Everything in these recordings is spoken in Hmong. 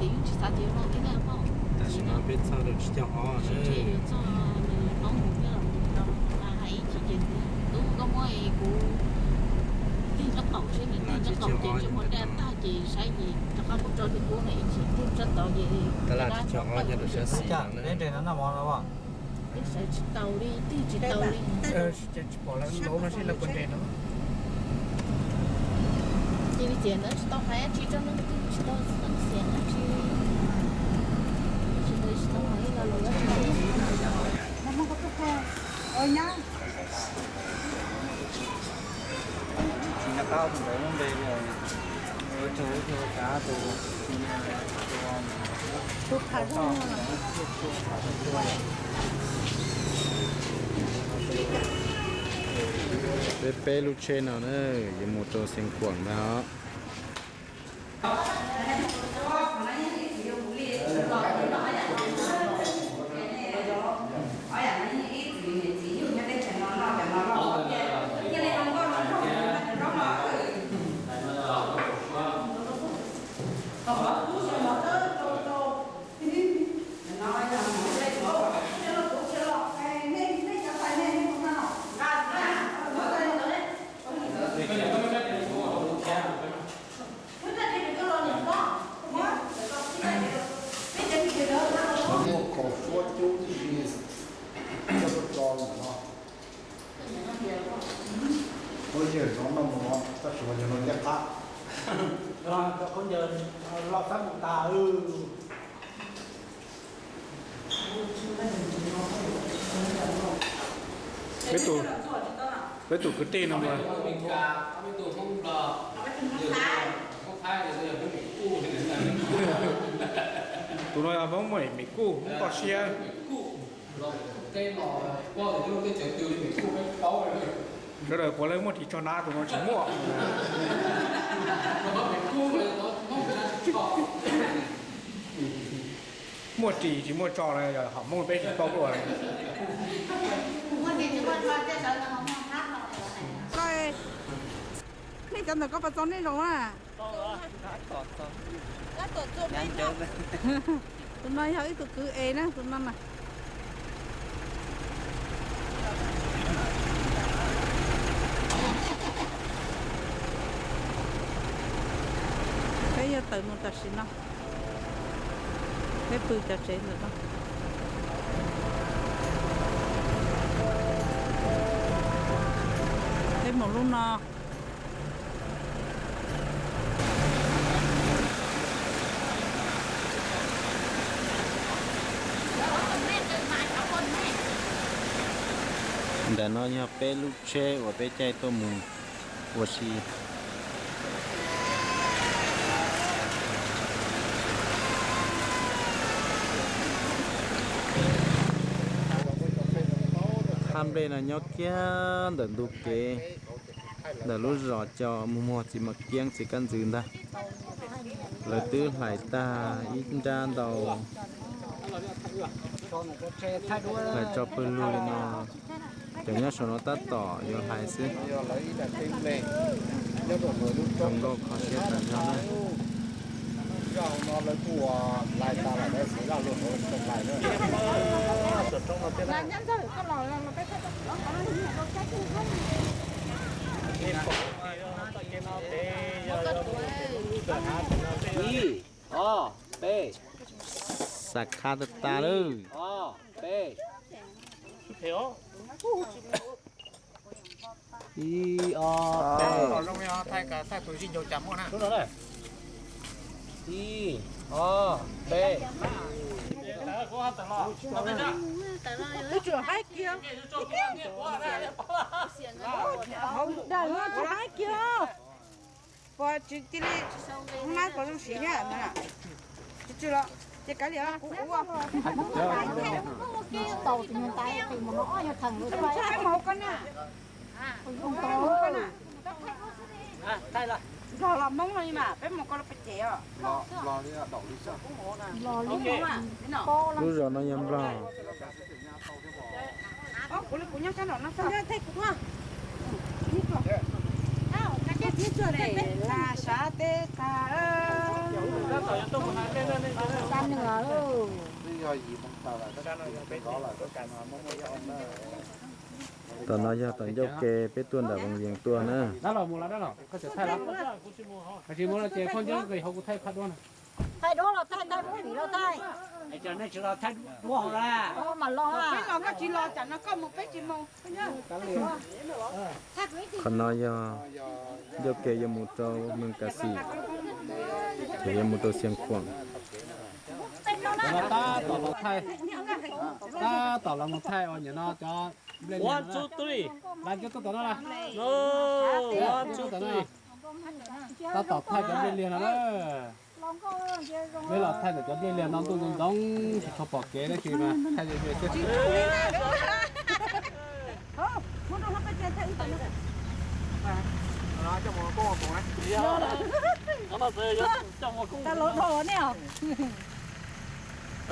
Yeej tsis xav tias no thiab na pog. Tam sim no peb txog rau tsib caug ob na. Txog nws paub mus thiab los mus no, mas hais ib chim ces tub koj muab kuv tig ntsab qaum seb nws tig ntsab qaum ces tsis muaj daj tag ces saib ces rov qab kuj tso rau kuv no ib chim tig ntsab tod ces tab laj tsib caug ob nyob rau sab xis no na. Peb sawv tsis tau li, tig tsis tau li. Tsis pom lawv ntaub no seb lawv puas nres no. Cia li tias ntawd tsis tau hais dab tsi rau nws, tig tsis tau txoj xiam dab tsi. Tsis tau hais ib lo lus dab tsi. Peb peb lub tsheb no na, yuav mus rau Xeev Khuam ntag os. Muaj kaus suab cub tib si, coj tuaj tso no. Muab yawg no noj mus no, tab sis mas yog no liab qab. Loj xab mus tas. Peb tus, peb tus kwv tij no mas, tus no yog Hmoob Mem Kuj, Hmoob toj siab. Sawv daws puav leej muaj ris tsho na, tus no tsis muaj. Muaj ris tsis muaj tsho no yog hom Hmoob peb tsis paub luaj. Koj, nej cov ntawm koj puas txaus nej zaum na? Tus no yog ib tug kwv es na, tus no na. Peb yuav tawm mus tam sim no, peb pw cov tsev ntawm no. Peb mus lub no. Ntawm no yog peb lub tsheb uas peb caij tuaj mus ua si. Thaj nplej no nyob kiag ntawm ntug kev, ntawm lub zos cov muag muag txiv mam kiab txiv kab ntxwv ntag. Lawv twb hlais tag ib nrab ntau, hlais tso pawg lug li no. Cov nyob saum no tab tom yuav hlais xwb. Zoo nkauj kho siab tas zog na. Ib, ob, peb. Xav kha tag tas lawm. Ob, peb. Ib, ob, peb. Ib, ob, peb. Tus tswv haib kiag. Hauv dag no tswv haib kiag. Puas tsis cia li hoob nab puas zoo siv thiab? Tsis tsw los ces kav liam kuv ua. Peb mus hauv ko na. Nplog los Hmoob no li mas peb mus ko los peb cem os. Lub zos no yog Nplog. Kuv li kuv nyob sab nraum no xwb. Ib tsuag tej peb laj sab teb qab. Tom no yog tom ncauj ke peb tuaj nram Voos Yees tuaj na. Thaij duab los thaij, thaij duab vim los thaij. Tsis los thaij duab hauv la. Peb los koj tsis los, tsam no koj mus peb tsis mus. Qhov no yog ncauj ke yuav mus rau Moos Kas Xim, ces yuav mus rau Xiav Khuam. Tab tom los thaij, tab tom los mus thaij os nyuam no cov nplej liag no. Lawv cov tuaj tom no lawm. Tab tom thaij cov nplej liag no na. Peb los thaij ntawm cov nplej liag no ntuj ntoo ntoo tsis tshua pom kev dab tsi mas thaij ze ze xwb.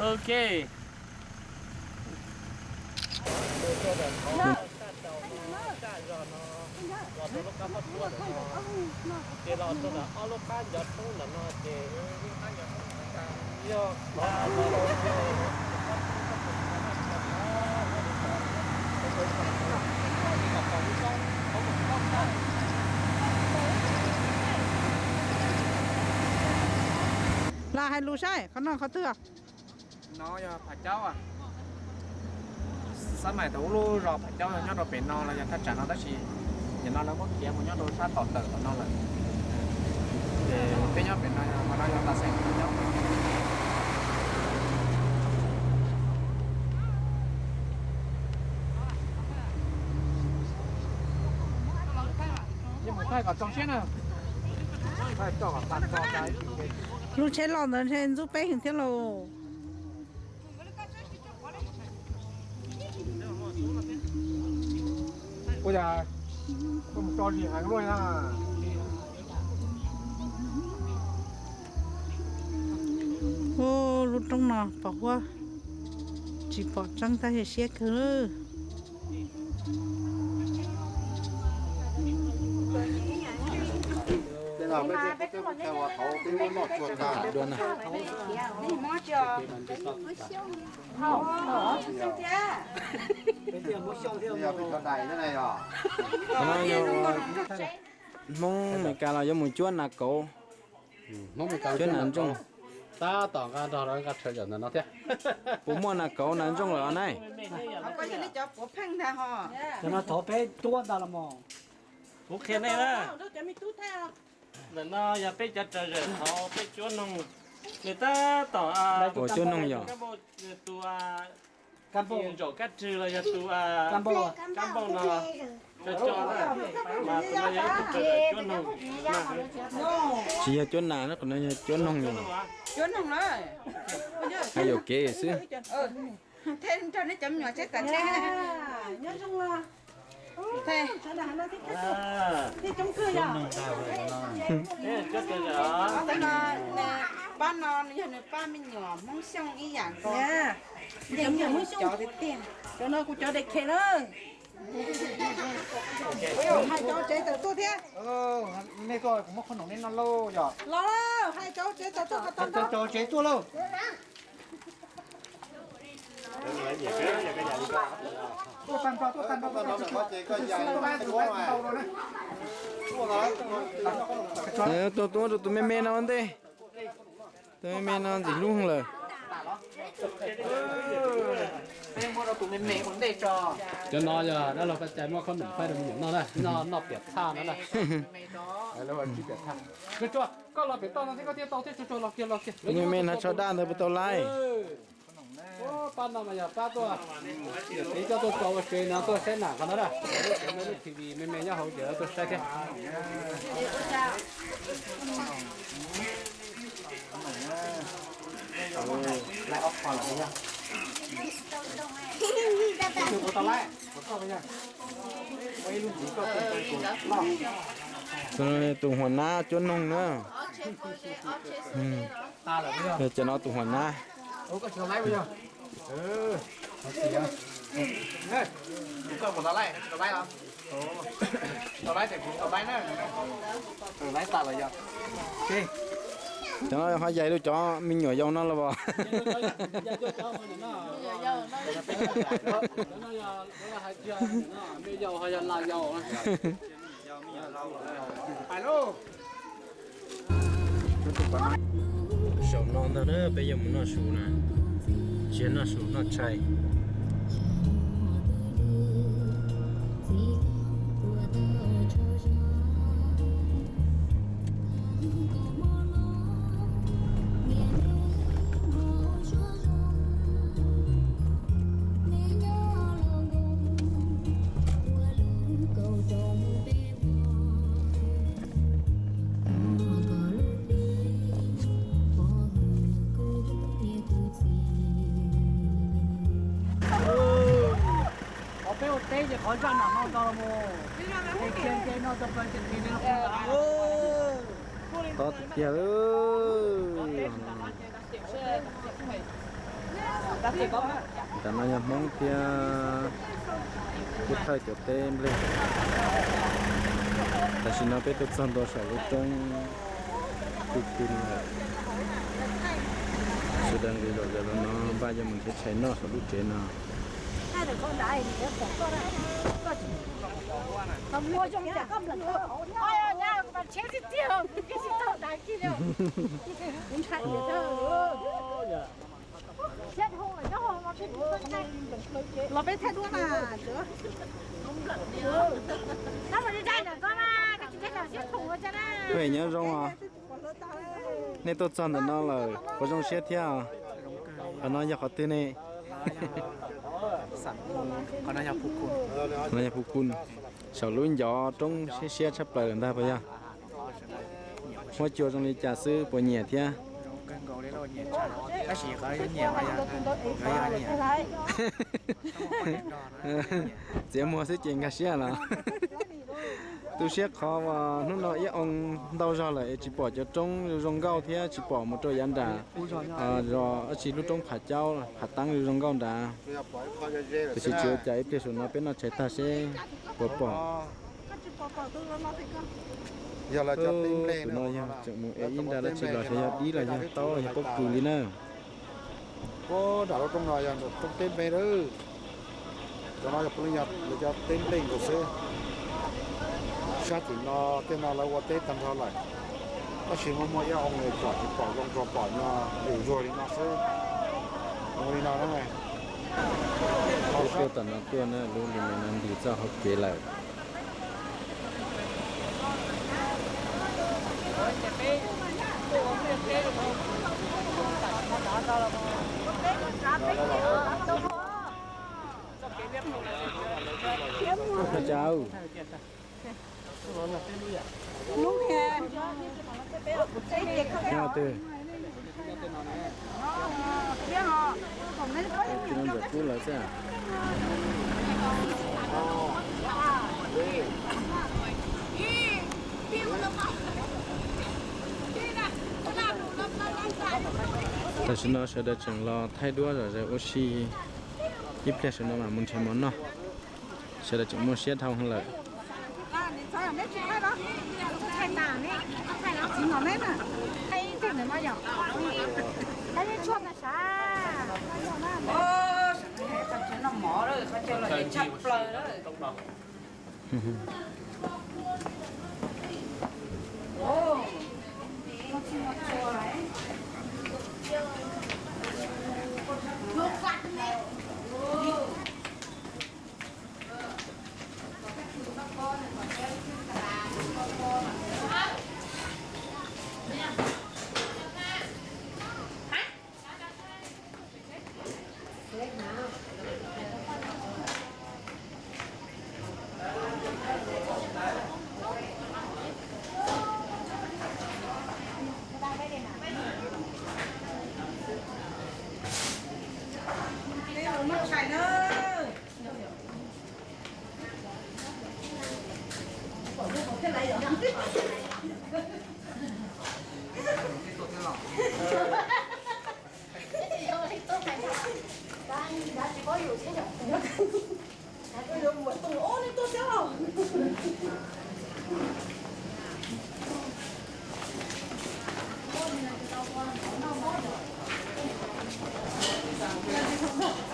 Ok. Ces los rau ntawm ob lub qab ncov roob ntawm no ces yog Los hais lus saib qhov no qhov twg? No yog Phav Caub. Xab maim tau ub lub zos Phav Caub yog nyob rau pem no los yog thaj tsam no tab sis nim no lawv muab khiav mus nyob rau sab tom tawm tom no lawm. Ces peb nyob pem no, qhov no yog tas xeem Phav Caub. Yeej mus thaij kom txog siab na. Lub tsheb los ntawd ntshe ntxub peb heev thiab lauj. Ua cas koj mus tso zis heev luaj na. Ub, lub roob no pom huab tsis pom tseeb tab sis siab kawg. Hmoob Meskas los yuav mus cuab nas kauv, cuab nas ntsooj. Tab tom nqa nrog lawv nqa tshaw zawm ntawm no thiab. Puas muaj nas kauv nas ntsooj lawm os na? Cov no thov peb cuab ntag los mas. Kuv qhia nej na. Ntawm no yog peb cov tshaw zawm thaum peb cuab noog, nws tab tom, ua cuab noog yog tus zaum kab rwg los yog tus kab npauj no, cov cov na, mas tus no yog ib tug tshaw zawm cuab noog. Tsis yog cuab nas, qhov no yog cuab noog yog. Cuab noog na. Hais yuam kev xwb. Thiab nrog nej cov me nyuam tsheb tas tsheb. Pab no yog nws pab me nyuam Hmoob Xyooj ib yam nkaus. Cov no kuv cov de khe na. Hais cov tsev tawm tuaj thiab. Nej tuaj kuv muab qhob noom nej noj lauj yog. Los hais cov tsev tawm tuaj, cov tsev tuaj lauj. Tuaj tuaj rau tus me me no ua ntej. Tus me me no ntxim hlub lawm. Cov no yog dab laug Paj Cai muab qhob noom faib rau me nyuam noj na, noj piam txhaj no na. Koj los pem toj no thiab koj thiaj tau thiab, tsuag tsuag los kiag los kiag. Tus me me no tsho daj ntawd puas tau laib? Pab no mas yog pab tuaj, yog txiv coj tuaj tso ua tsev no tuaj saib nam qhov no na. Lub T V me me nyob hauv ces tuaj saib thiab. Tus huam nab cuab noog na. Cov no tus huam nab. Cov no ho yaim rau cov me nyuam yaus no los as? Zaum no ntag na peb yuav mus noj su na, tsis yog noj su, noj tshais. Qhov peb ua teb ces qhov zaj nam no ntau los mus, es kiag nce no rau plaws ces tis li los. Tob tiag tiag. Nram no yog Hmoob thiab Pub Thawj cov teb nplej. Tam sim no peb tuaj txog ntua saum lub roob Pub Thawj lawm. Sawv daws nqis zom zaws los no npaj yuav mus nrhiav tshais noj saum lub tsev no. Los peb thaij duab na. Peb nyob zoo os. Nej tuaj txog ntawm no lawm puas zoo siab thiab? Qhov no yog qhov twg ne? Qhov no yog Phu Kun. Saum lub ncov roob siab siab tshaj plaws lawm ntag puas yog? Huab cua zoo li cas xwb puas nyiam thiab? Txiav muag xwb ces nkag siab los? Tu siab qhov uas hnub no ib oo ntau zog lawm es tsis pom cov roob zoo zoo nkauj thiab tsis pom mus rau yav nram zos dab tsi lub roob Phav Caub Phav Teeb zoo zoo nkauj nrad. Tiam sis tsis ua cas, ib pliag saum no peb noj tshais tag seb puas pom. Tus no yog tseem mus ev ib nra dab tsi los xyov yog dib los yog taub los yog pob kws li na. Puag nram lub roob no yog roob teb nplej lawm. Cov no yog puav leej yog lawv cov teb nplej nkaus xwb. Sab tim no tej no lawv ua teb tag nrho lawm, tab sis muaj muaj ib oo tsom tsis pom zoo tsuas pom no lwm zuag li no xwb. Zoo li no na. Lub tuaj tom no tuaj na, lub li no ntws txoj hauv kev lawm. Ua cas? Nyob twg? Tus no ntawm kub lawv xwb. Tam sim no sawv daws tseem los thaij duab zom zaws ua si, ib pliag saum no mam mus nrhiav mov noj. Sawv daws tseem muaj siab dhau heev lawm.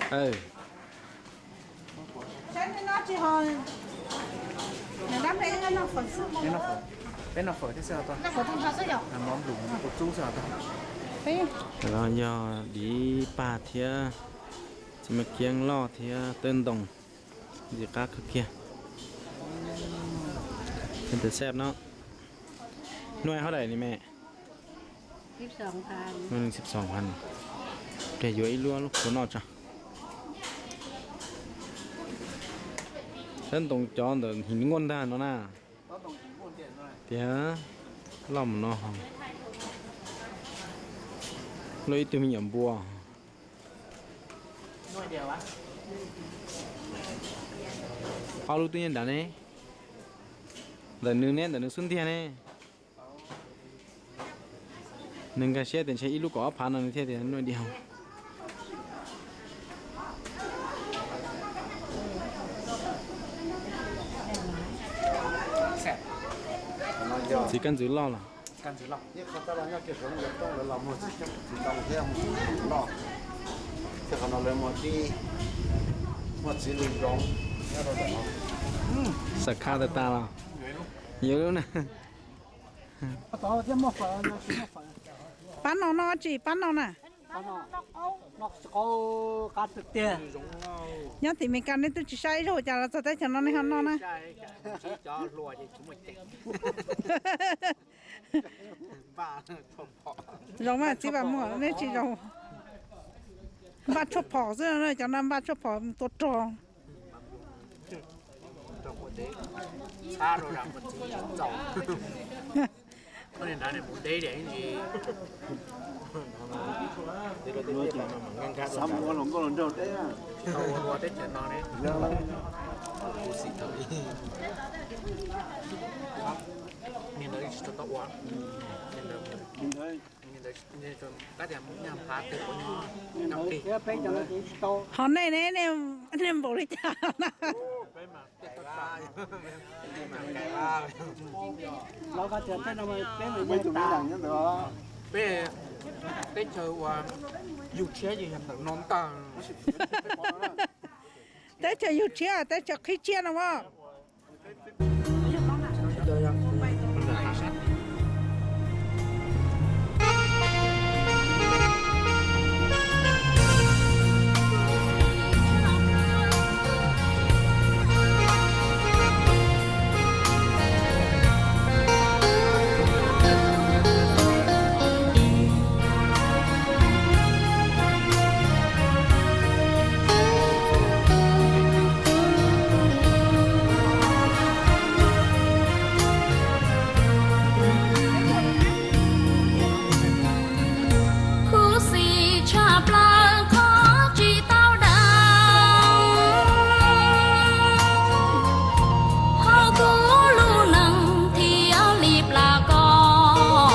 Peb noj fawm thiab xwb os. Mov nplum tus txub xwb os. Los yog div pag thiab, txiv maj kiab loj thiab tawb ntoo, ntxim qab kawg kiag. Tus xab no, nuaj hov daim ni me. Pliag yuav ib lub lub kua noj tso. Tawb ntoo cov ntawm him nkuaj ntag no na. Tiag, loj mus no. Luaj ib tug me nyuam npua. Ob lub twb nyob nrad ne. Ntawm nws ne, ntawm nws xub ntiag ne. Nws nkag siab tias ntshe ib lub kaum ob phav no nws thiaj tias nuj diam. Txiv kab ntxwv loj los. Xam kha tas tas los. Yuav lub na. Pab no noj tsi pab no na? Nyob tim Meskas nej twb tsis saib ib zaug cas los txog teb chaws no nej ho noj na? Zoo mas txiv Vam Muas, nej tsis zoo. Npaj tshuaj phom xwb, cov no npaj tshuaj phom mus tua rog. Ho nej ne, nej npaum li cas na? Peb teb chaws uas yug tshiab yog ntawm no ntag. Teb chaws yug tshiab, teb chaws qhib tshiab no as. Khuv xim tshaj plaws qhov tsis tau daws, hauv kuv lub neej thiaj li plam koj,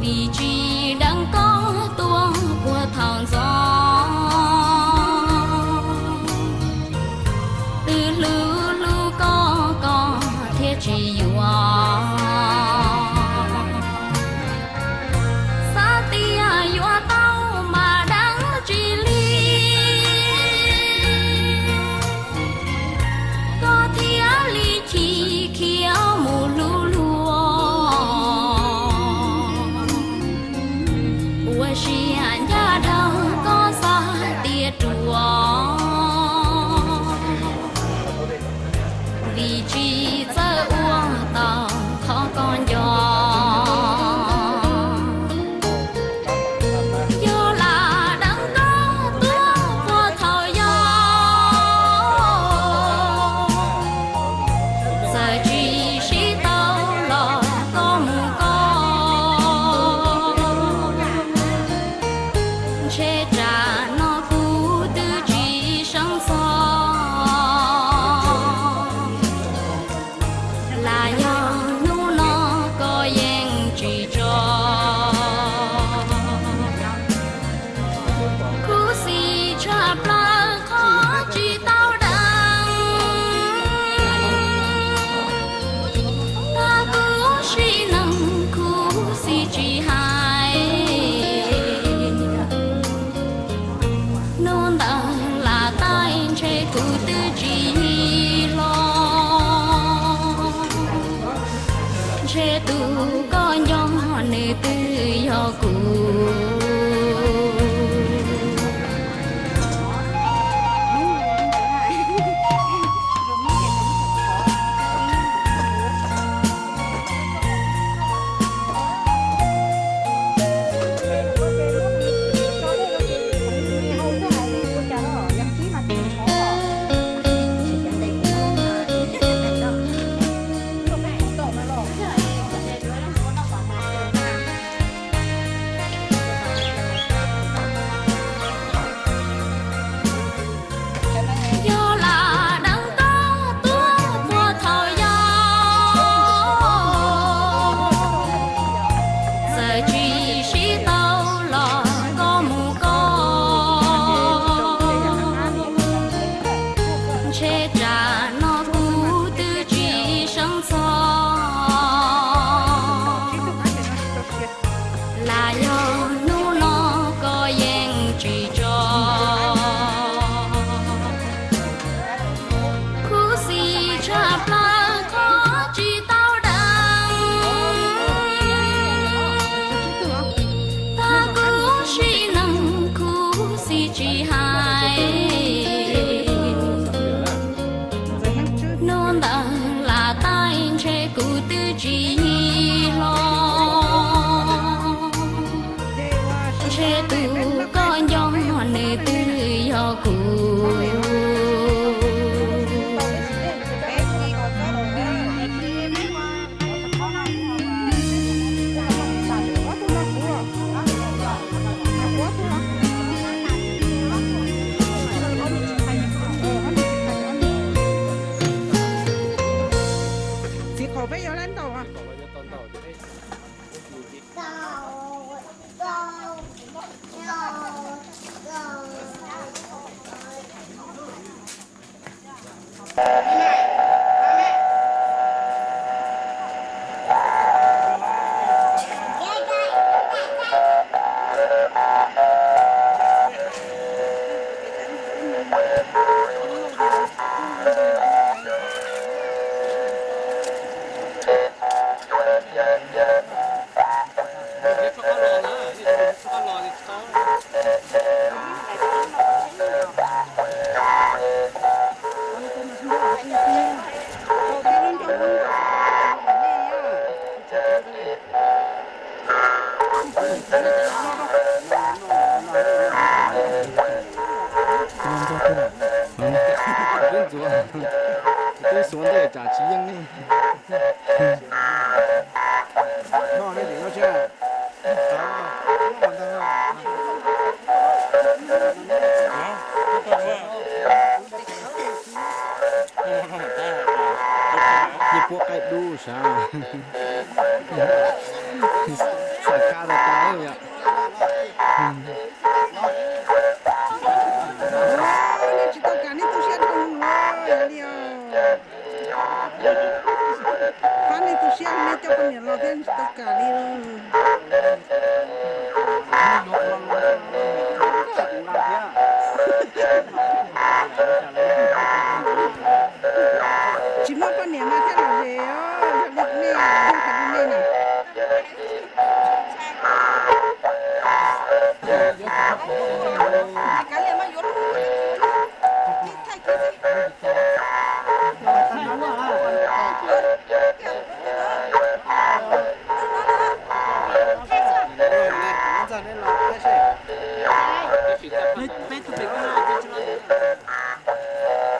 vim tsis deev koj tuaj puag thaum ntxov. Twb hlub hlub koj koj thiaj tsis yuam, xav tias yuav tau mas deev tsis li, koj thiaj li chim khiav mus hlub luag. Ua siab ncaj dhau koj xav tias ruam, vim tsis txawj ua tau qhov koj nco. Yog lam deev koj tuag puag thaum yau, txawm tsis sib tau los koj mus koj, ntshe tsam no kuv twb tsis seev txog. Lam yog hnub no koj yeej tsis tso, khuv xim tshaj plaws qhov tsis tau daws. Tag kuv sim neej khuv xim tsis hais, Twb ntxuav, twb xuav ntej tsam tsis yeej ne. Yeej puab qaib dub sav, xam khaj tas tas yom. Nej tsis tau kam nej tu siab rau yog li os. Pab nej tu siab nej coj poj niam los thiab tsis tau kam li. Tsis muaj poj niam mas thiaj lom zem os, yog li nej, yog hais li nej na.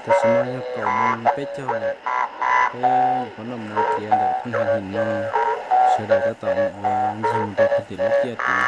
Tam sim no yog kaum moos peb caug lawm, peb yuav qhov noj mov tiav ntawm phooj ywg him no, sawv daws tab tom ua ncig mus rau pem tim lub tiaj tid.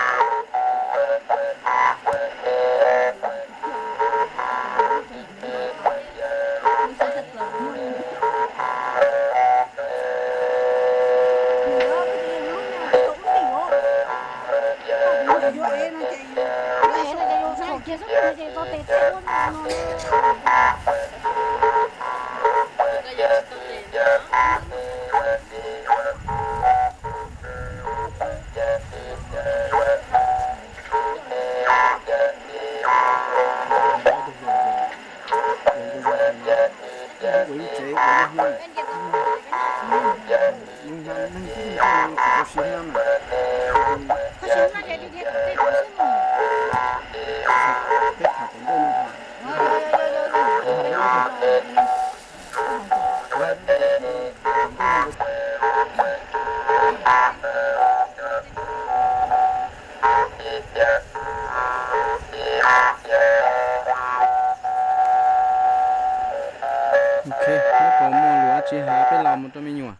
Ok, neb puas muaj lus dab tsi hais peb los mus rau me nyuam?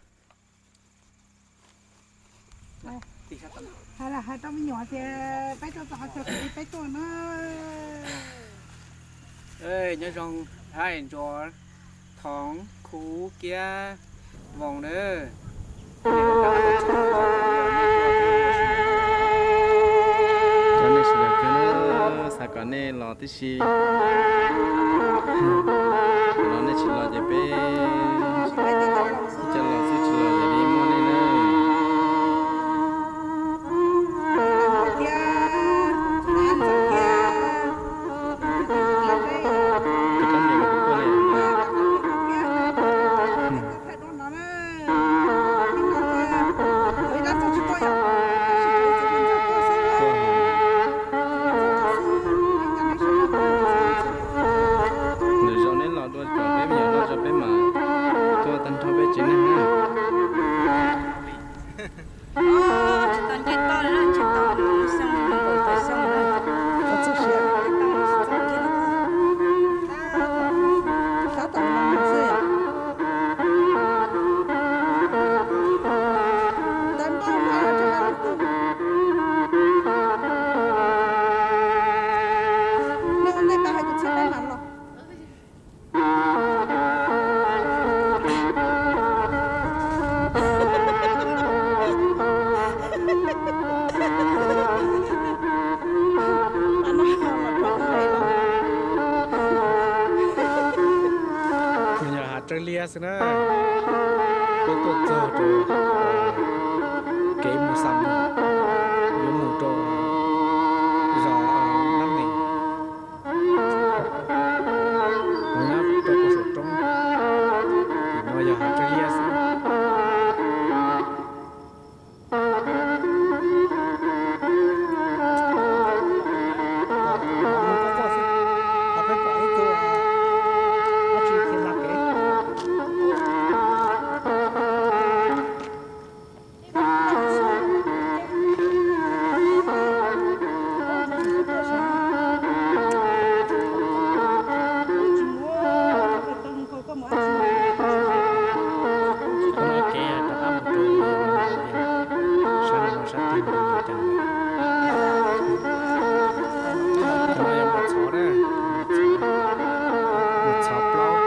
Hais rau me nyuam tias peb tuaj txog qhov chaw peb tuaj na. Nyob zoo Hais Ntsuag, Thoov, Khuv, Kiab, Voos na. Cov nej sawv daws kawg, xav kom nej los tib si. Thaum no nej tsis los ces peb coj los xwb, tsis los ces li muab nej na. Tus kab niam kuv tuaj li. Lwm zaus neb los dua kom peb me nyuam noj tso peb mam tuaj tag nrho peb tsev neeg na. Yog Hav Tsawb Liab xwb na, peb tuaj txog rau kev mus Xam Moos, yuav mus rau zos Nab Nees, mus nyob rau puag saum roob, tim no yog Hav Tsawb Liab xwb. Cov no yog muas txhov na, muas txhov plaub.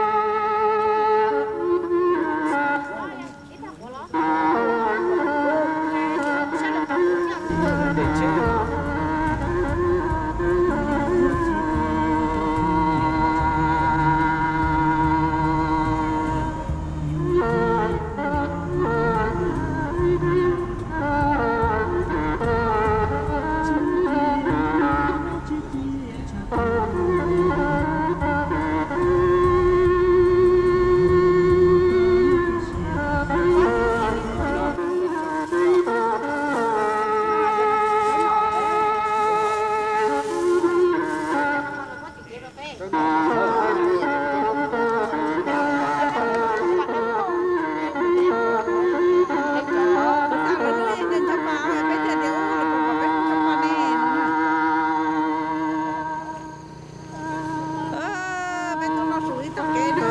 Peb tuaj noj su ib tog kev na.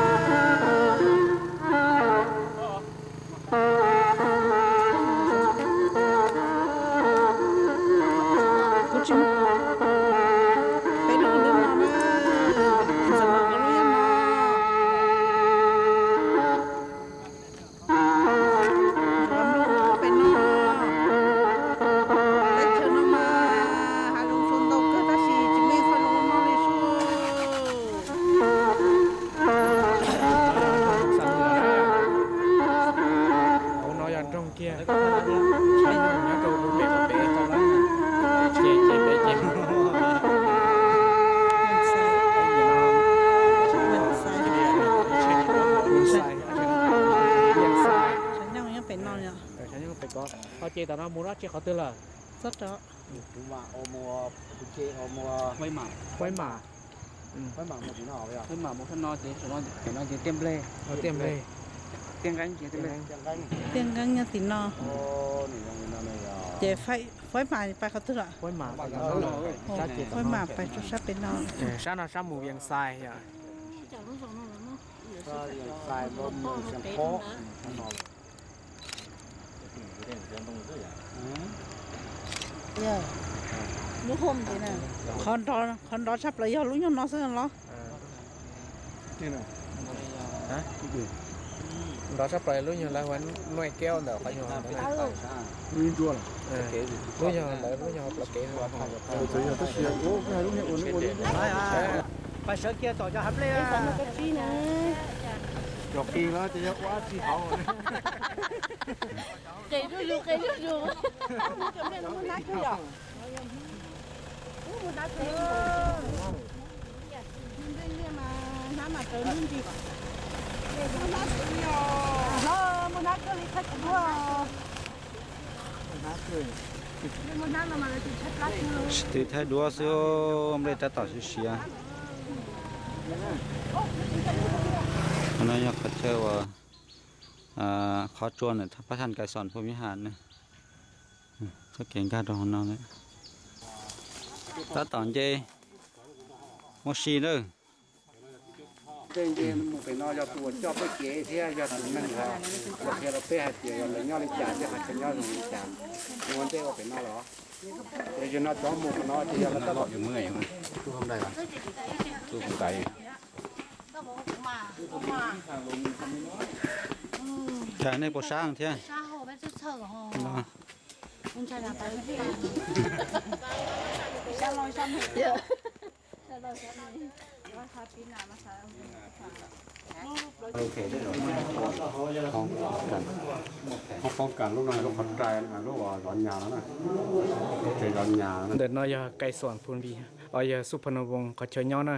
Kuv tsis, peb noj lub no na, txawm los kuv lub yog no. Peb no, teb chaws no mas hav zoov tsuas ntau kawg tab sis tsis muaj ib qho zoo no li sub. Hauv no yog nroog kiag, nyob rau pem pem tau lawm, ces ces pem ces. Xav nyooj nyob pem no. Ho ces tom no mus dab tsi qhov twg lawm? Txob rov. Huab Mam. Huab Mam mus no ces, no ces tiaj nplej. Tiaj nplej. Tiaj nqeeb ces tiaj nqeeb. Tiaj nqeeb nyob tim no. Ces Huab Mam pais qhov twg lawm? Huab Mam pais rau sab pem no. Sab no sab mus Vias Xais yom. Qhov nrov tshaj plaws yog lub nyuag no xwb los? Nrov tshaj plaws lub nyuag lawv hu ua Nuj Kev ntawm qhov nyuag, lub nyuag lawv lub nyuag plawv kev. Pais sawv kiag tom cov hav nplej. Cov qis no ces yog ua dab tsi hauv? Qis zuj zus, qis zuj zus. Hnab mas rawv lub ntsis. Muaj hnab kawg li, thaij kuv duab. Tsis twv thaij duab xwb, nplej tab tom siav siav. Qhov no yog qhov chaw uas qhov tsua ntawm thaj pab thaj Kais Xoos Phu Mib Has na. Txoj kev nkag rau hauv no lawm. Tab tom nce, muaj si lawm. Tej nce mus pem no yog tus uas coj peb kev thiab yog tus neeg uas qhia rau peb hais tias yog lawv nyob li cas thiab qhov chaw nyob zoo li cas. Ua ntej ua pem no los, yog no cov mus qhov no ces yog lawv tab tom Cas nej puas sab thiab? Qhov paub kas lub no lub qhov rai, lub uas zov nyas no na. Lub tsev zov nyas no. Ntawm no yog Kais Xoos Phu Npis, yog Xu Pha Nus Voos qhov chaw nyob na.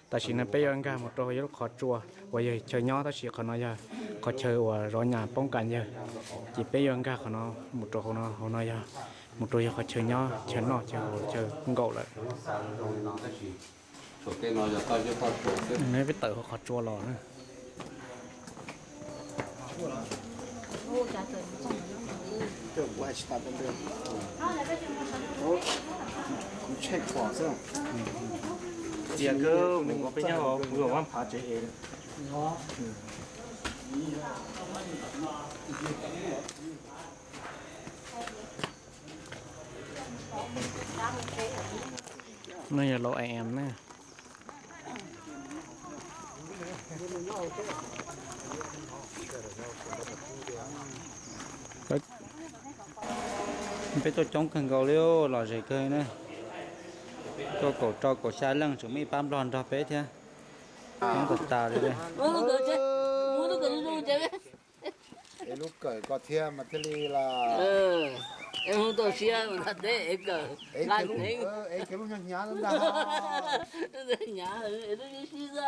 Tam sim no peb yuav nkag mus rau yog lub qhov tsua uas yog chaw nyob tab sis qhov no yog qhov chaw uas zov nyas poob kas yawg. Ces peb yuav nkag qhov no mus rau hauv no, hauv no yog mus rau yog qhov chaw nyob, chaw noj, chaw haus, chaw nkaum lawm. Peb tawm hauv qhov tsua los na. Tias kawg mus kom peb nyob kuv los vaj phav tsev es. No yog laus am na. Peb tuaj coob kawg nkaus li, lom zem kawg na. Tuaj kaum rau kaum xya leej, tseem muaj ib pab nplog nrog peb thiab. Coob tas tas li. Es lub kawm ko thiab mas thiaj li las. Es mus tau siab mas teb es kawm, es kiag lub hnyav ntag. Hnyav es lub sib xwb.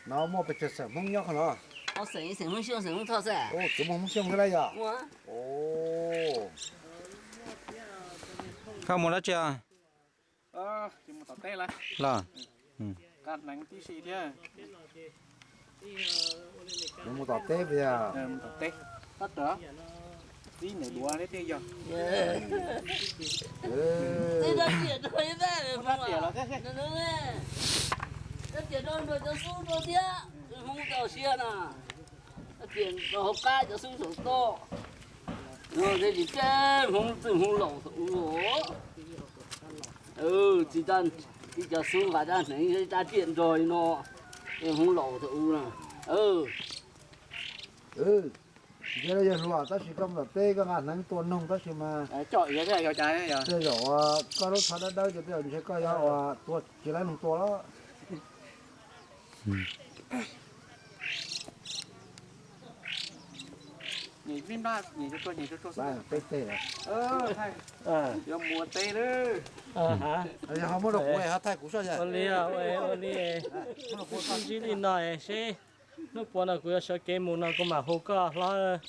No muaj pes tsawg xeem Hmoob nyob qhov no? Xeem Hmoob Xyooj, xeem Hmoob Thoj xwb. Tsuas muaj Hmoob Xyooj xwb lauj yog? Koj mus lawm tsis? Los, mus tom teb puas yog? Tib niam duav thiab yog. Cov xub rau thiab, Hmoob tau siab na. Tias rau hauv qab cov xub saum toj. No thiaj li peb Hmoob txwj Hmoob laus thaum ub. Txiv, txiv cov xub nqa rab hneev rab riam nrog li no, Hmoob laus thaum ub na. Ntshe yog hluas tab sis koj mus tom teb koj nqa hneev tua noog tab sis mas tej zaum koj lub tsho dawb dawb ces tej zaum ntshe koj yuav ua tua tsis laib noog tua lawm. Peb teg yuav mus ua teb lawm. Yog ho muab rau kuv ho thaij kuv soj. Ua li, ua li, sib ntsib li no seb hnub puas no kuv yuav sawv kev mus no kuv mam hu koj hlob.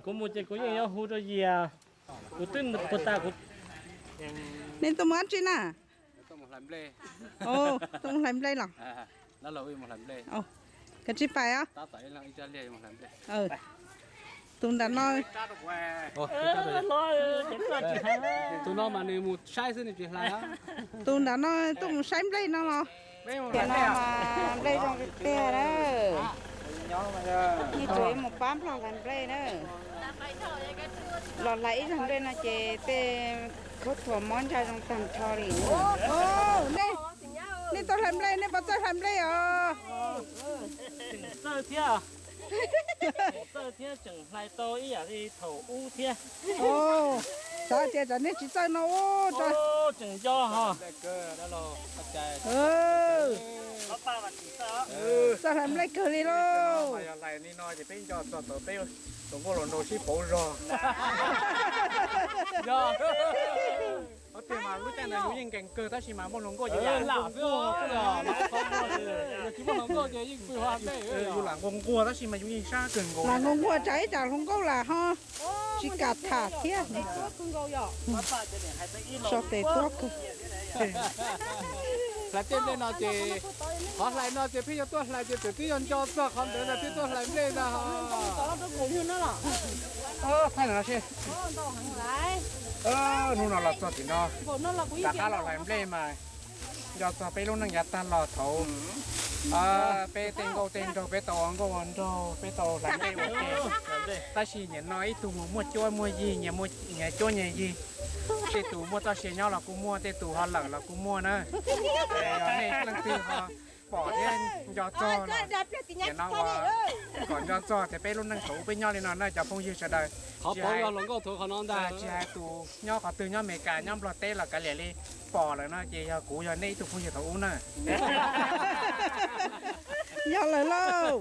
Kuv mus ces kuv yeej yuav hu rau Yias. Kuv twb puag ta kuv. Nej tuaj mus dab tsi na? Tuaj mus hlais nplej los? Kav tsij pais os. Tus nram no, tus no mas nws mus saib xwb nws tsis hlais. Tus nram no tuaj mus saib nplej no los? Ces no mas nplej zoo tiag tiag na. Yeej tsuas yuav mus pab nplog hlais nplej na. Los hlais ib zag nplej no ces tej khaub thuas mob ntsa zoo tag nrho li. Nej tuaj hlais nplej, nej puas txawj hlais nplej os? Tseem txawj thiab. Tseem txawj thiab, tseem hlais tau ib yam li thaum ub thiab. Xav tias tsam nej tsis txawj no ub. Tseem nco ho. Txawj hlais nplej kawg li lauj. Yog hlais li no ces peb nco txog thaum peb hluas nkauj hluas nraug sib pauv zog. Ob tiag mas lub caij ntawd yus yeej nkees kawg tab sis mas muaj hluas nkauj ces lam nquag, yus tsis muaj hluas nkauj ces yeej pw hauv nplej. Yus lam nquag nquag tab sis mas yus yeej sab kawg nkaus. Lam nquag nquag tsam ib tsam hluas nkauj lam ho tsis kam tham thiab. Tso tes tuab kawg. Hlais tej nplej no ces, qhov hlais no ces pheej yuav tuaj hlais ces txawm twb yog nco txog qhov ntawd ntag thiaj tuaj hlais nplej ntag. Thaij no seb. Hnub no los txog tim no, rov qab los hlais nplej mas nco txog peb lub neej yav tag los thaum peb tej nkauj tej nraug, peb tau ua nkauj ua nraug, peb tau hlais nplej ua ke. Tab sis nim no ib tug muaj cuab muaj yig, nyias cuab nyias yig. Tej tus muaj txoj sia nyob los kuj muaj, tej tus ho lawm los kuj muaj na. Nej leej twg ho pom thiab nco txog los, nim no ua kom nco txog tias peb lub neej thaum ub peb nyob li no na cov phooj ywg sawv daws. Qhov pauv yog hluas nkauj thaum qhov no ntag. Tsis hais tus nyob qhov twg, nyob Amelikas, nyob Nplog teb los kav liam li, pom lawm no ces yog kuv yog nej ib tug phooj ywg thaum ub na. Yog lawm lauj.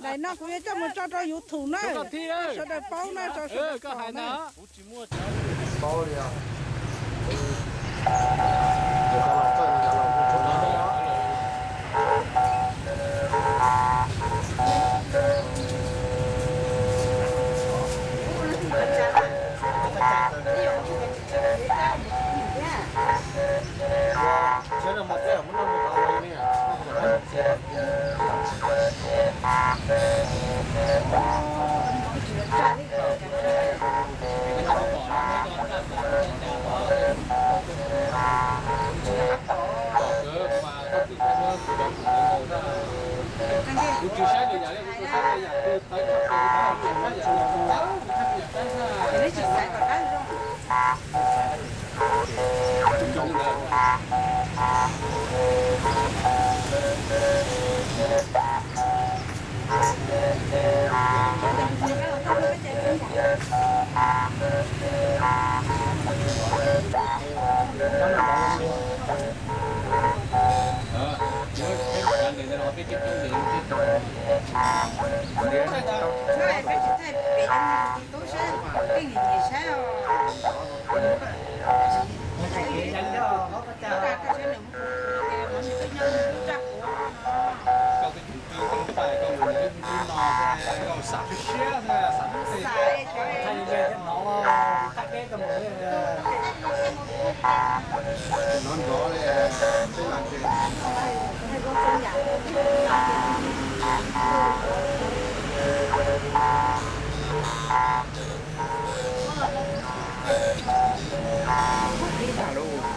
Daim no kuv yuav coj mus tso rau YouTube na, sawv daws paub na, tso sawv daws paub na.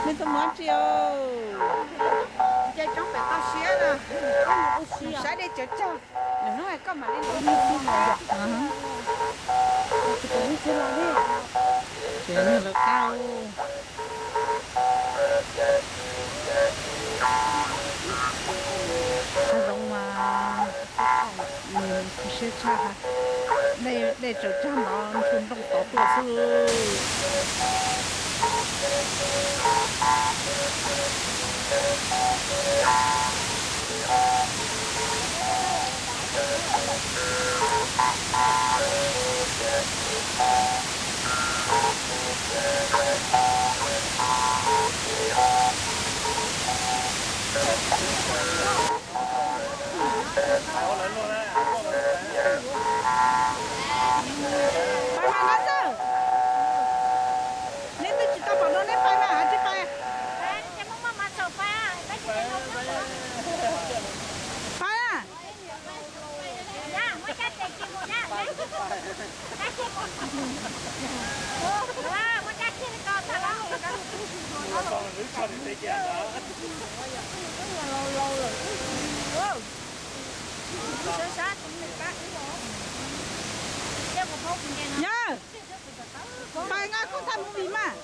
Nej tuaj mus dab tsi os? Nce roob pem toj siab na, saib dej cawv cag, lwm hnub koj mam li los. Ces nws lawv qab, qab zoov mas siab tshaj, dej tsaws tsag nrov ntshua nplooj tod tuaj xwb. Pais mas Nab Xawj, neb twb tsis tau pom dua neb pais mas tsis pais. Pais na. Yawg, pais nqa koj thaij movie mas.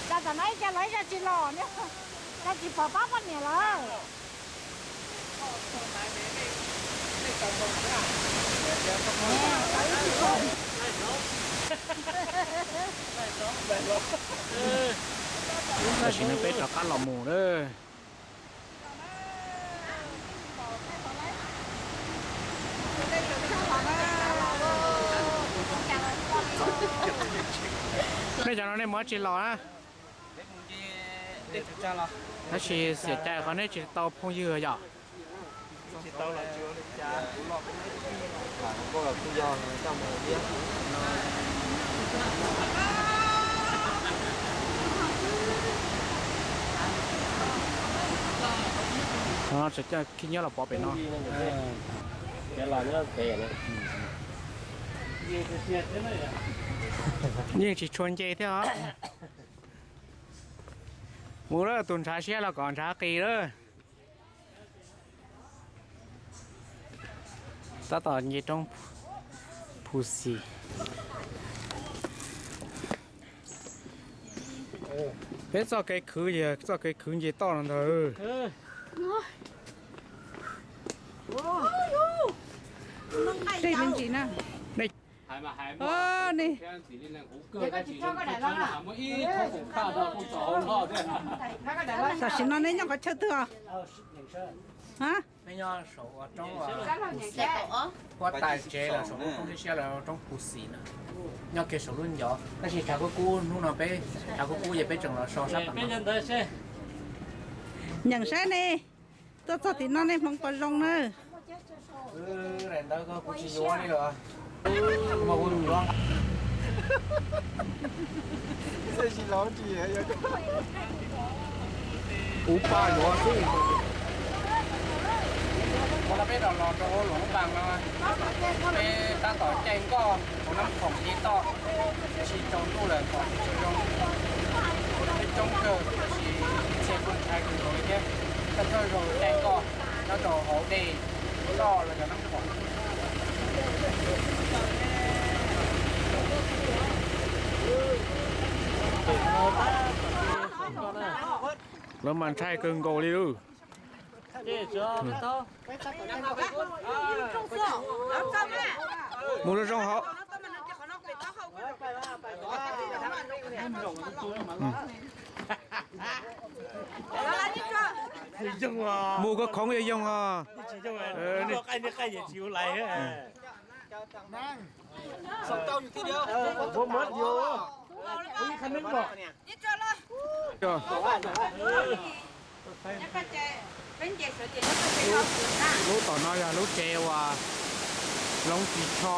Cas tam no ib co los ib co tsis los, cas tsis pom pab poj niam lawm. Tam sim no peb rov qab los mus lawm. Nej cov no nej mus dab tsi los na? Tab sis xiam cai qhov neb tsis tau phooj ywg yom. Tseem coj khib nyiab los pov pem no. Yeej tsis tshua nce thiab os. Mus lawm, tus ntshav siab los kom ntshav qis lawm. Tab tom nce roob Phu Xis. Peb txoj kev khwv, yog txoj kev khwv nce toj no ntag. Tej me ntsis na. Nej, tam sim no neb nyob qhov chaw twg os? Huab tais tsev los saum lub roob siab siab los roob Phu Xis na, nyob kiag saum lub ncov, tab sis tshav kub kub, hnub no peb tshav kub kub ces peb tseem los so sab tom no. Nyeem saib ne, tuaj txog tim no nej hmoov puas zoo na? Daim ntawv ko kuv tsis yuav li os. Kuv pab yuav xwb. Los los rau hauv Luam Npas no, peb tab tom caij nkoj hauv Nab Khoom ib toj, tsis tsaus ntuj lawm kom tsis zoo. Peb coob kawg tab sis txhia kuj ntshai kawg nkaus li thiab. Thawj thawj zaug caij nkoj nyob rau hauv dej loj los yog Nab Khoom. Lawv mas ntshai kawg nkaus li lauj. Mus zoo zoo hauv. Mus kom khoov yog yoog os. Lub tom no yog lub tsev uas Loov Tsis Tsho.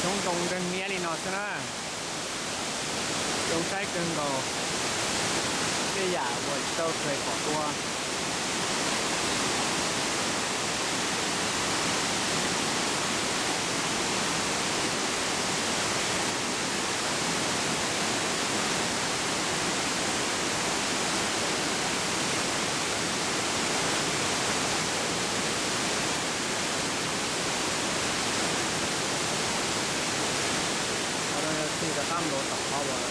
Coob zoo nkeeg niab li no xwb na. Zoo saib kawg nkaus. Tej yam uas tsis tau kev pom dua. Txij rov qab nkaus tom qhov uas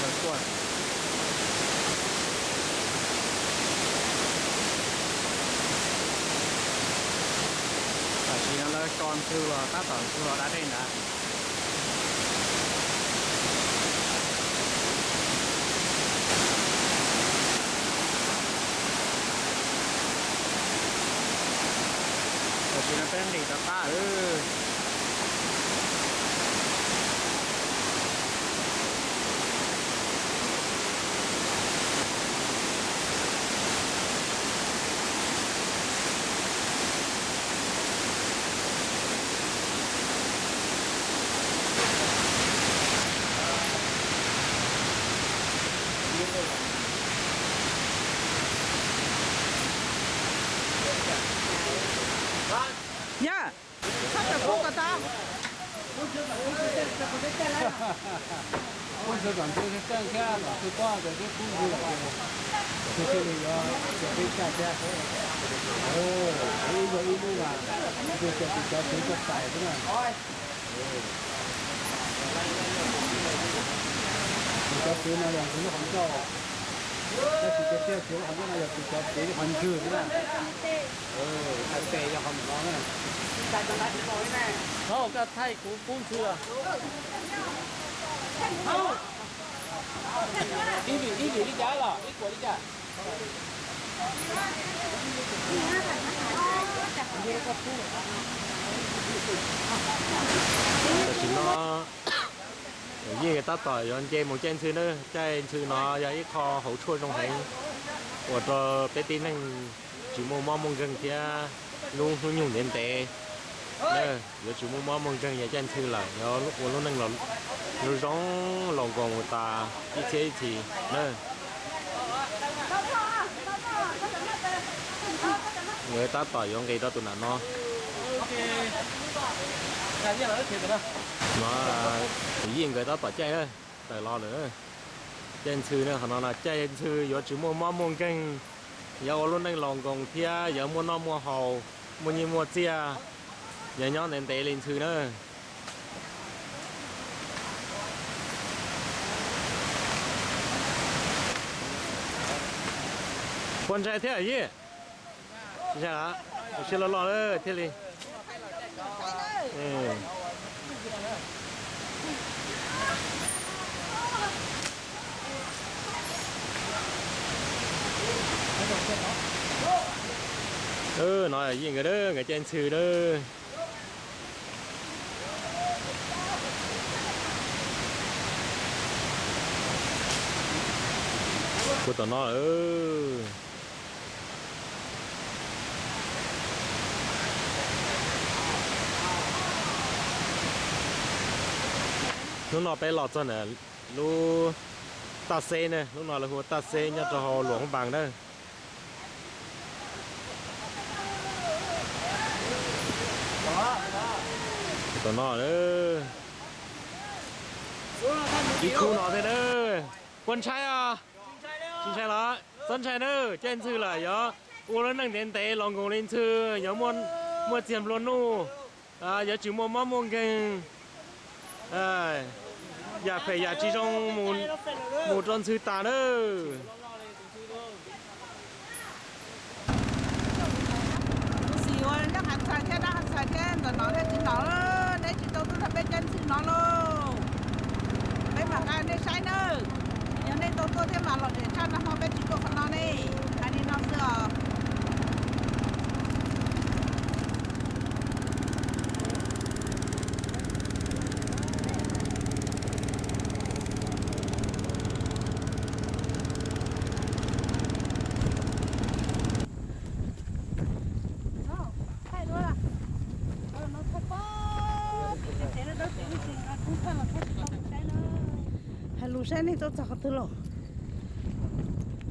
lawv tuaj. Tam sim no lawv tso ntxhw los tab tom ntxhw los da dej ntawd. Tam sim no peb nqis rov qab. Yog, txhob rawm kub kom tau. Kub ntxhw kom ntxhw tseej thiab kom ntxhw pob ces twb kub ntxhw lawm ces ntxhw thiaj li yuav cov peb caj thiab. Ib zaug ib lub mas ntxhw ces tus cov txwv tuaj xais xwb na. Tus cov txwv no yog ntxhw lub qhov ncauj, tab sis tiag tiag txwv lub qhov ncauj no yog tus cov txwv lub qhov ntswg xwb na. Thaij tes yog qhov mus no na. Thaij kuv kub ntxhw. Ib vim, ib vim li cas los ib kuam li cas? Tam sim no Yeej nkawd tab tom yuav nce mus caij ntxhw na. Caij ntxhw no yog ib qho hauv tshuaj zoo heev uas rau peb tib neeg tsis muaj mob muaj nkeeg thiab lub hnub nyoog ntev ntev na. Yuav tsis muaj mob muaj nkeeg yog caij ntxhw lawm, yuav ua lub neej zoo zoo los nkoos tas ib txhiab ib txhis na. Nkawd tab tom yuav nqis rau tus nam no. No, Yeej nkawd tab tom caij tawm los lawm. Caij ntxhw na, qhov no no caij ntxhw yuav tsis muaj mob muaj nkeeg, yuav ua lub neej los nkoos thiab yuav muaj noj muaj haus, muaj nyiaj muaj txiaj, yuav nyob ntev ntev li ntxhw na. Puas ntshai thiab Yeej? Ntshai, siab loj loj thiaj li. No Yeej nkawd, nkawd caij ntxhw na. Kuv tom no. Hnub no peb los txog ntawm lub Taj Xeb na, lub no lawv hu ua Taj Xeb nyob rau hauv Luam Npas na. Tom no, ib khub no thiab na. Puas ntshai os? Tsis ntshai los? Txhob ntshai na, caij ntxhw lawm yog ua lub neej ntev ntev los nkoos li ntxhw, yog muaj txiag nplua nuj, yuav tsis muaj mob muaj nkeeg, yam phem yam tsis zoo mus rau ntxhw tas na. Tus xim uas nyob Has Txhais thiab dab Has Txhais thiab ntawm no thiab txiv nom, neb tsis tau tuaj nrog peb caij ntxhw no lauj. Peb mam nqa nej saib nawb. Yog nej tau tuaj thiab mas los them tshaj nag hmo peb tsis tuaj qhov no ne. Hais li no xwb os. Hais lus saib nej tuaj txog qhov twg lauj?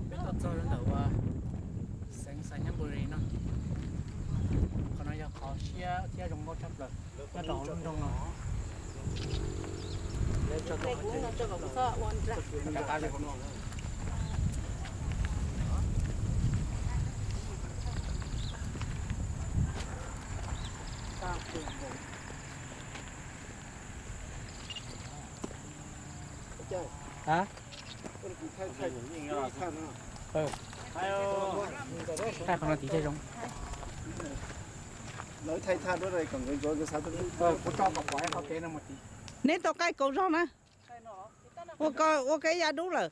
Peb tuaj txog ntawm uas xeev Xais Nyab Npu Ris no. Qhov no yog qhov siab thiab zoo nkauj tshaj plaws nyob rau hauv lub nroog no. Neb tau qaij kaum zaug na? Ua kev ya dub lawm.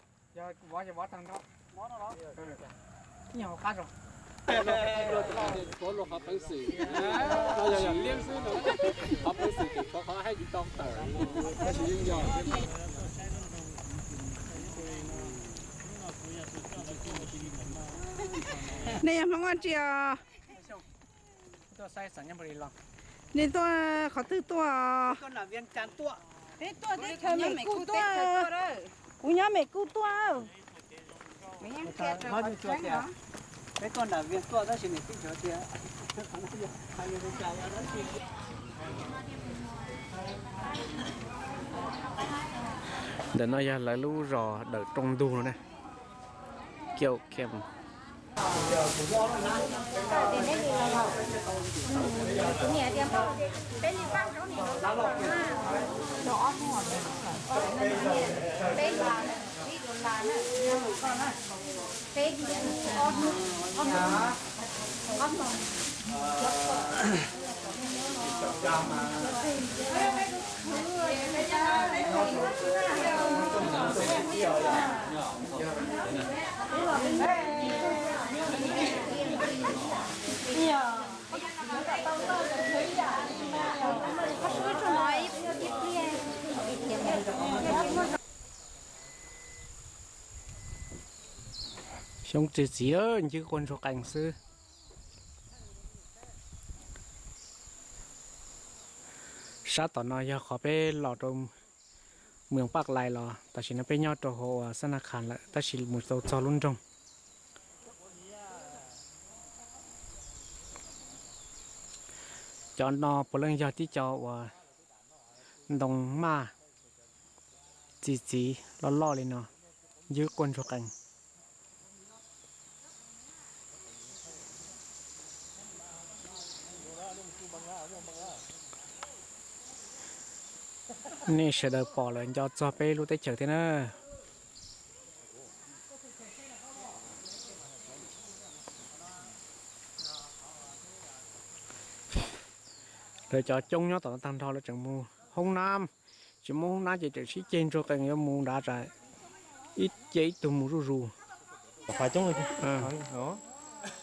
Nej yog Hmoob dab tsi os? Nej tuaj qhov twg tuaj? Peb tuaj teb chaws Mes Kuj tuaj. Kuv nyob Mes Kuj tuaj. Ntawm no yog lawv lub zos Dawm Rooj Ntug no na. Kiaum Camp. Xyoob txiv txiv ncwb quaj ntsuag qees xwb. Sab tom no yog qhov peb los rau Mws Paj Lais los, tam sim no peb nyob rau hauv uas Xab Nas Khas lawm tab sis mus tau txog lub nroog. Cov no puav leej yog tib co uas ntoo maj txi txiv loj loj li no, ncwb quaj ntsuag qees. Nej sawv daws pom lawm nco txog peb lub teb chaws thiab na. Lawv cov coob nyob tom no tag nrho lawv tseem mus hoob nab, tsis muaj hoob nab ces tseem sib ceg ntsuag qees yuav mus nrad tsam ib ce ib tug mus zuj zus.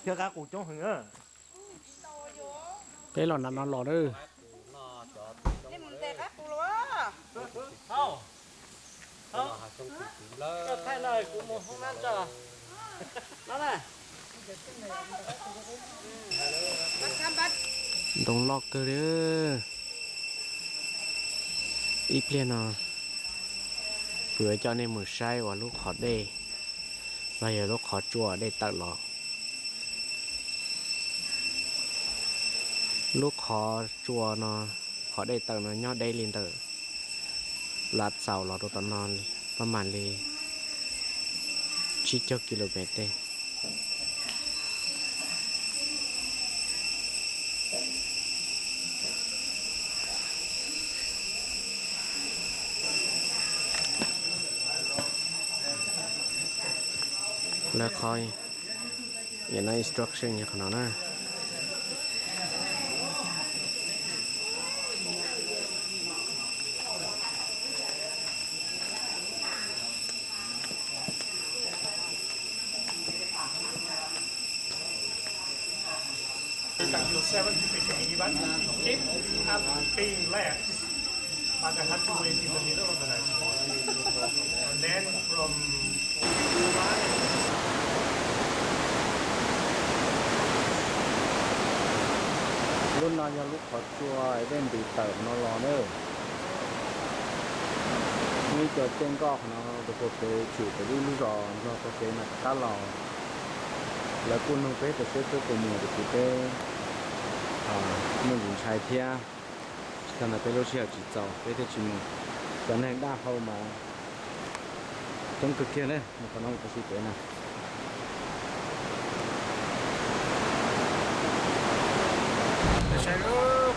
Thiab qab qus coob heev. Peb los nram no los na. Ntoo loj kawg li. Ib pliag no kuv yuav coj nej mus saib uas lub qhov dej los yog lub qhov tsua dej tawm los. Lub Qhov tsua no, qhov dej tawm no nyob deb li ntawm Lav Xaus los rau tom no pab mam li tsib caug kilomev tej. Lawv qhov, no instruction yog qhov no na. Until seven fifty-one, it keep up being less, but I have to wait in the middle of the night. And then from Lub no yog lub qhov tsua dej nti tawm no los na. Muaj ib co caij nkoj qhov no rau puag pem tshwm pem lub lub zos nrog puag pem no rov qab los. Lawv kuj nug peb rau seb peb puas mus tiam sis peb muaj ntsis ntshai thiab. Tsis tas ntawd peb lub sij hawm tsis txaus peb thiaj tsis mus. Cov neeg daj hau mas coob kawg kiag na, mus qhov no mus qhov xis pem na.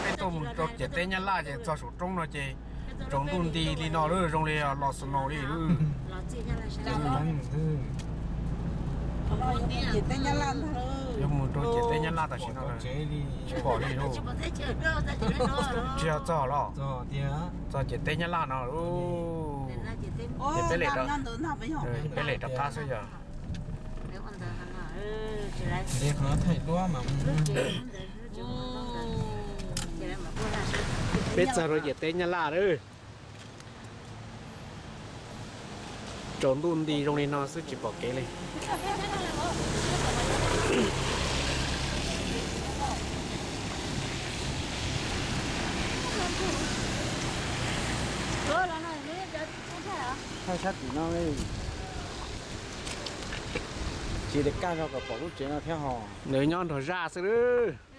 Peb tuaj mus rau ciam teb Nyab Laj ces txog saum roob no ces tsaus ntuj nti li no lawm, zoo li los snow li. Yuav mus rau ciam teb Nyab Laj tam sim no tsis pom li lauj. Tsis yog txog los? Txog ciam teb Nyab Laj no. Peb lem rov qab xwb yog. Peb txog rau ciam teb Nyab Laj lawm. Tsaus ntuj nti zoo li no xwb tsis pom kev li. Thaij sab tim no, tsis li kaj zog kom pom lub tsev no thiab hos. Nws nyob nrog zaj xwb lawm.